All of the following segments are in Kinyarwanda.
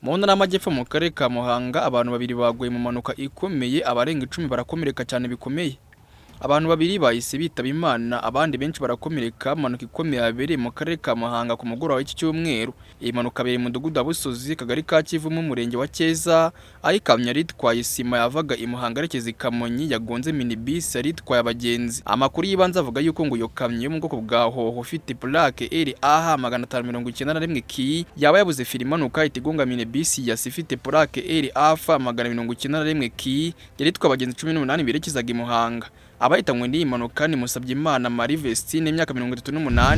Mu ntara y'Amajyepfo, mu karere ka Muhanga, abantu babiri baguye mu mpanuka ikomeye, abarenga 10 barakomereka cyane bikomeye. Abantu babiri bahise bitaba Imana, abandi benshi barakomereka mu mpanuka ikomeye yabereye mu karere ka Muhanga ku mugoroba w'iki cyumweru. Iyi mpanuka yabereye mu mudugudu wa Busozi, akagari ka Kivumu, umurenge wa Cyeza, aho ikamyo yari itwaye sima yavaga i Muhanga yerekeza i Kamonyi yagonze minibisi yari itwaye abagenzi. Amakuru y'ibanze avuga yuko ngo iyo kamyo yo mu bwoko bwa Hoho ifite plaque RAH 591 K yaba yabuze feri imanuka, ihita igonga minibisi ya ifite plaque RAF 491 K yari itwaye abagenzi 18 berekezaga i Muhanga. Abahitanywe n'iyi mpanuka ni Musabyimana Marie Vestine, imyaka 38,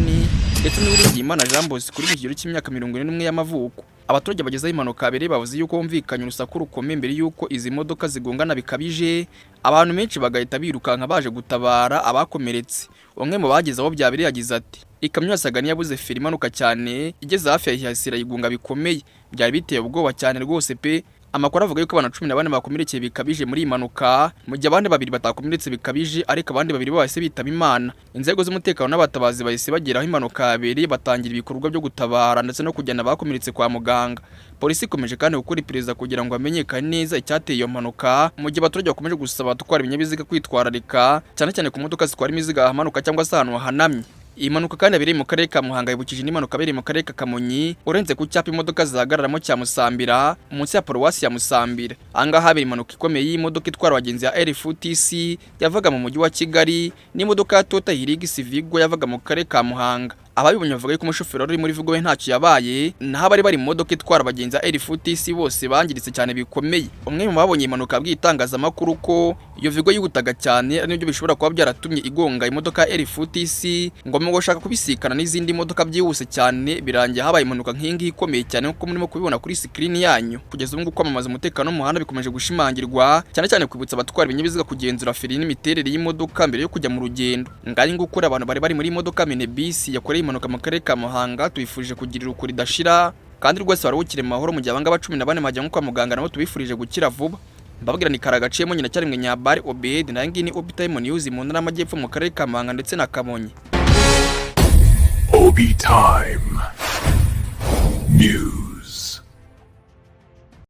ndetse n'Uwiringiyimana Jean Bosco uri mu kigero cy'imyaka 41 y'amavuko. Abaturage bageze aho impanuka yabereye bavuze yuko humvikanye urusaku rukomeye mbere y'uko izi modoka zigongana bikabije, abantu benshi bagahita birukanka baje gutabara abakomeretse. Umwe mu bageze aho byabereye yagize ati: "Ikamyo yasaga n'iyabuze feri imanuka cyane, igeze hafi ya Hiace irayigonga bikomeye, byari biteye ubwoba cyane rwose pe." Amakuru avuga yuko abantu 14 bakomerekeye bikabije muri iyi mpanuka, mu gihe abandi babiri batakomeretse bikabije, ariko abandi babiri bahise bitaba Imana. Inzego z'umutekano n'abatabazi bahise bagera aho impanuka yabereye, batangira ibikorwa byo gutabara ndetse no kujyana abakomeretse kwa muganga. Polisi ikomeje kandi gukora iperereza kugira ngo hamenyekane neza icyateye iyo mpanuka, mu gihe abaturage bakomeje gusaba abatwara ibinyabiziga kwitwararika, cyane cyane ku modoka zitwara imizigo ahamanuka cyangwa se ahantu hahanamye. Iyi mpanuka kandi yabereye mu karere ka Muhanga yibukije indi mpanuka yabereye mu karere ka Kamonyi, urenze ku cyapa imodoka zihagararamo cya Musambira, munsi ya paruwasi ya Musambira. Aha ngaha habereye impanuka ikomeye y'imodoka itwara abagenzi ya RFTC yavaga mu mujyi wa Kigali n'imodoka ya Toyota Hilux Vigo yavaga mu karere ka Muhanga. Ababibonye bavuga yuko umushoferi wari uri muri Vigo we ntacyo yabaye, naho abari bari mu modoka itwara abagenzi ya RFTC bose bangiritse cyane bikomeye. Umwe mu babonye iyi mpanuka yabwiye itangazamakuru ko iyo Vigo yihutaga cyane, ari nibyo bishobora kuba byaratumye igonga imodoka ya RFTC, ngo mu gushaka kubisikana n'izindi modoka byihuse cyane birangiye habaye impanuka nk'iyi ngiyi ikomeye cyane, nk'uko murimo kubibona kuri screen yanyu. Kugeza ubu ngubu kwamamaza umutekano w'umuhanda bikomeje gushimangirwa, cyane cyane kwibutsa abatwara ibinyabiziga kugenzura feri n'imiterere y'imodoka mbere yo kujya mu rugendo. Ngari ngukuri abantu bari bari muri imodoka minibisi yakoreye impanuka mu karere ka Muhanga, tubifurije kugira iruhuko ridashira kandi rwose baruhukire mu mahoro, mu gihe abangaba 14 bajyanwe kwa muganga nabo tubifurije gukira vuba. Mbabwira ni karagaciyemo nyina cyarimwe Nyabari Obed, nayo ngiyi ni Obi Time News mu ntara y'Amajyepfo, mu karere ka Muhanga ndetse na Kamonyi. Obi Time News.